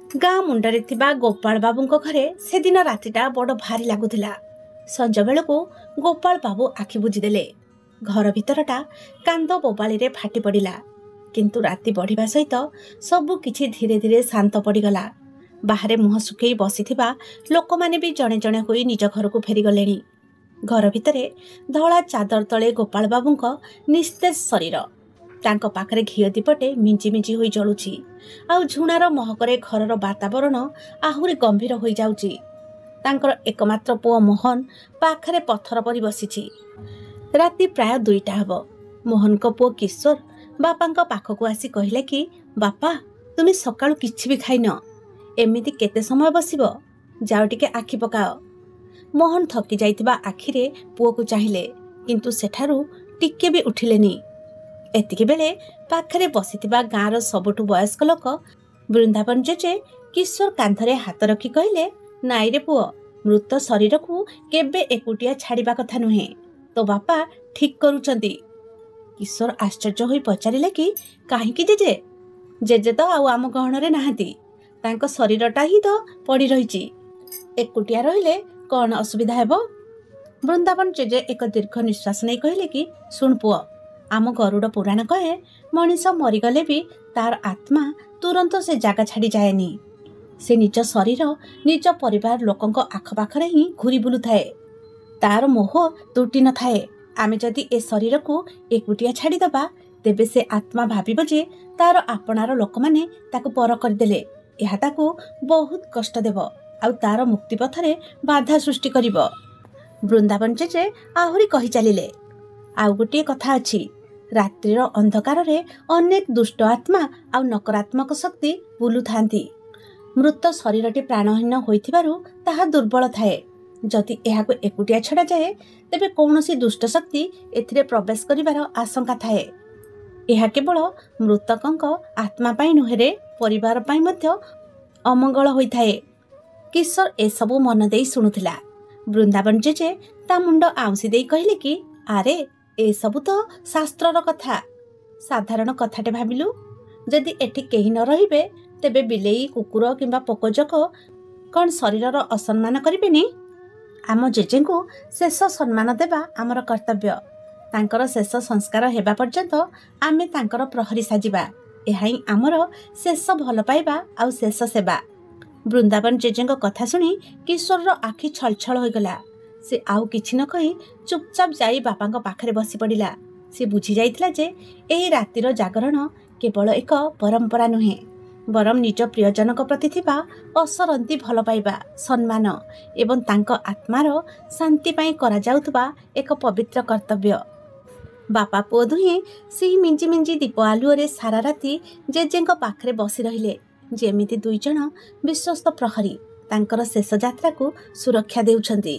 ଗାଁ ମୁଣ୍ଡରେ ଥିବା ଗୋପାଳ ବାବୁଙ୍କ ଘରେ ସେଦିନ ରାତିଟା ବଡ଼ ଭାରି ଲାଗୁଥିଲା। ସଞ୍ଜ ବେଳକୁ ଗୋପାଳ ବାବୁ ଆଖି ବୁଜିଦେଲେ। ଘର ଭିତରଟା କାନ୍ଦ ବୋବାଳିରେ ଫାଟି ପଡ଼ିଲା। କିନ୍ତୁ ରାତି ବଢ଼ିବା ସହିତ ସବୁ କିଛି ଧୀରେ ଧୀରେ ଶାନ୍ତ ପଡ଼ିଗଲା। ବାହାରେ ମୁହଁ ଶୁଖେଇ ବସିଥିବା ଲୋକମାନେ ବି ଜଣେ ଜଣେ ହୋଇ ନିଜ ଘରକୁ ଫେରିଗଲେଣି। ଘର ଭିତରେ ଧଳା ଚାଦର ତଳେ ଗୋପାଳ ବାବୁଙ୍କ ନିସ୍ତେଜ ଶରୀର। ତାଙ୍କ ପାଖରେ ଘିଅ ଦୀପଟେ ମିଞ୍ଜି ମିଞ୍ଜି ହୋଇ ଜଳୁଛି, ଆଉ ଝୁଣାର ମହକରେ ଘରର ବାତାବରଣ ଆହୁରି ଗମ୍ଭୀର ହୋଇଯାଉଛି। ତାଙ୍କର ଏକମାତ୍ର ପୁଅ ମୋହନ ପାଖରେ ପଥର ପରି ବସିଛି। ରାତି ପ୍ରାୟ 2ଟା ହେବ। ମୋହନଙ୍କ ପୁଅ କିଶୋର ବାପାଙ୍କ ପାଖକୁ ଆସି କହିଲେ କି, ବାପା, ତୁମେ ସକାଳୁ କିଛି ବି ଖାଇନ, ଏମିତି କେତେ ସମୟ ବସିବ? ଯାଅ ଟିକେ ଆଖି ପକାଅ। ମୋହନ ଥକି ଯାଇଥିବା ଆଖିରେ ପୁଅକୁ ଚାହିଁଲେ, କିନ୍ତୁ ସେଠାରୁ ଟିକେ ବି ଉଠିଲେନି। ଏତିକି ବେଳେ ପାଖରେ ବସିଥିବା ଗାଁର ସବୁଠୁ ବୟସ୍କ ଲୋକ ବୃନ୍ଦାବନ ଜେଜେ କିଶୋର କାନ୍ଧରେ ହାତ ରଖି କହିଲେ, ନାଇଁରେ ପୁଅ, ମୃତ ଶରୀରକୁ କେବେ ଏକୁଟିଆ ଛାଡ଼ିବା କଥା ନୁହେଁ। ତୋ ବାପା ଠିକ୍ କରୁଛନ୍ତି। କିଶୋର ଆଶ୍ଚର୍ଯ୍ୟ ହୋଇ ପଚାରିଲେ କି, କାହିଁକି ଜେଜେ? ଜେଜେ ତ ଆଉ ଆମ ଗହଣରେ ନାହାନ୍ତି, ତାଙ୍କ ଶରୀରଟା ହିଁ ତ ପଡ଼ି ରହିଛି। ଏକୁଟିଆ ରହିଲେ କ'ଣ ଅସୁବିଧା ହେବ? ବୃନ୍ଦାବନ ଜେଜେ ଏକ ଦୀର୍ଘ ନିଶ୍ୱାସ ନେଇ କହିଲେ କି, ଶୁଣ ପୁଅ, ଆମ ଗରୁଡ଼ ପୁରାଣ କହେ, ମଣିଷ ମରିଗଲେ ବି ତାର ଆତ୍ମା ତୁରନ୍ତ ସେ ଜାଗା ଛାଡ଼ି ଯାଏନି। ସେ ନିଜ ଶରୀର, ନିଜ ପରିବାର ଲୋକଙ୍କ ଆଖପାଖରେ ହିଁ ଘୁରି ବୁଲୁଥାଏ। ତାର ମୋହ ତୁଟି ନଥାଏ। ଆମେ ଯଦି ଏ ଶରୀରକୁ ଏକୁଟିଆ ଛାଡ଼ିଦେବା, ତେବେ ସେ ଆତ୍ମା ଭାବିବ ଯେ ତାର ଆପଣାର ଲୋକମାନେ ତାକୁ ପର କରିଦେଲେ। ଏହା ତାକୁ ବହୁତ କଷ୍ଟ ଦେବ ଆଉ ତାର ମୁକ୍ତି ପଥରେ ବାଧା ସୃଷ୍ଟି କରିବ। ବୃନ୍ଦାବନ ଜେଜେ ଆହୁରି କହି ଚାଲିଲେ, ଆଉ ଗୋଟିଏ କଥା ଅଛି। ରାତ୍ରିର ଅନ୍ଧକାରରେ ଅନେକ ଦୁଷ୍ଟ ଆତ୍ମା ଆଉ ନକାରାତ୍ମକ ଶକ୍ତି ବୁଲୁଥାନ୍ତି। ମୃତ ଶରୀରଟି ପ୍ରାଣହୀନ ହୋଇଥିବାରୁ ତାହା ଦୁର୍ବଳ ଥାଏ। ଯଦି ଏହାକୁ ଏକୁଟିଆ ଛଡ଼ାଯାଏ, ତେବେ କୌଣସି ଦୁଷ୍ଟ ଶକ୍ତି ଏଥିରେ ପ୍ରବେଶ କରିବାର ଆଶଙ୍କା ଥାଏ। ଏହା କେବଳ ମୃତକଙ୍କ ଆତ୍ମା ପାଇଁ ନୁହେଁରେ, ପରିବାର ପାଇଁ ମଧ୍ୟ ଅମଙ୍ଗଳ ହୋଇଥାଏ। କିଶୋର ଏସବୁ ମନ ଦେଇ ଶୁଣୁଥିଲା। ବୃନ୍ଦାବନ ଜେଜେ ତା ମୁଣ୍ଡ ଆଉଁସି ଦେଇ କହିଲେ କି, ଆରେ, ଏସବୁ ତ ଶାସ୍ତ୍ରର କଥା। ସାଧାରଣ କଥାଟେ ଭାବିଲୁ, ଯଦି ଏଠି କେହି ନ ରହିବେ, ତେବେ ବିଲେଇ, କୁକୁର କିମ୍ବା ପୋକଜୋକ କ'ଣ ଶରୀରର ଅସମ୍ମାନ କରିବେନି? ଆମ ଜେଜେଙ୍କୁ ଶେଷ ସମ୍ମାନ ଦେବା ଆମର କର୍ତ୍ତବ୍ୟ। ତାଙ୍କର ଶେଷ ସଂସ୍କାର ହେବା ପର୍ଯ୍ୟନ୍ତ ଆମେ ତାଙ୍କର ପ୍ରହରୀ ସାଜିବା। ଏହା ହିଁ ଆମର ଶେଷ ଭଲ ପାଇବା ଆଉ ଶେଷ ସେବା। ବୃନ୍ଦାବନ ଜେଜେଙ୍କ କଥା ଶୁଣି କିଶୋରର ଆଖି ଛଳଛଳ ହୋଇଗଲା। ସେ ଆଉ କିଛି ନ କହି ଚୁପଚାପ ଯାଇ ବାପାଙ୍କ ପାଖରେ ବସି ପଡ଼ିଲା। ସେ ବୁଝି ଯାଇଥିଲା ଯେ ଏହି ରାତିର ଜାଗରଣ କେବଳ ଏକ ପରମ୍ପରା ନୁହେଁ, ବରଂ ନିଜ ପ୍ରିୟଜନଙ୍କ ପ୍ରତି ଥିବା ଅସରନ୍ତି ଭଲ ପାଇବା, ସମ୍ମାନ ଏବଂ ତାଙ୍କ ଆତ୍ମାର ଶାନ୍ତି ପାଇଁ କରାଯାଉଥିବା ଏକ ପବିତ୍ର କର୍ତ୍ତବ୍ୟ। ବାପା ପୁଅ ଦୁହେଁ ସେହି ମିଞ୍ଜି ମିଞ୍ଜି ଦୀପ ଆଲୁଅରେ ସାରା ରାତି ଜେଜେଙ୍କ ପାଖରେ ବସି ରହିଲେ, ଯେମିତି ଦୁଇ ଜଣ ବିଶ୍ୱସ୍ତ ପ୍ରହରୀ ତାଙ୍କର ଶେଷ ଯାତ୍ରାକୁ ସୁରକ୍ଷା ଦେଉଛନ୍ତି।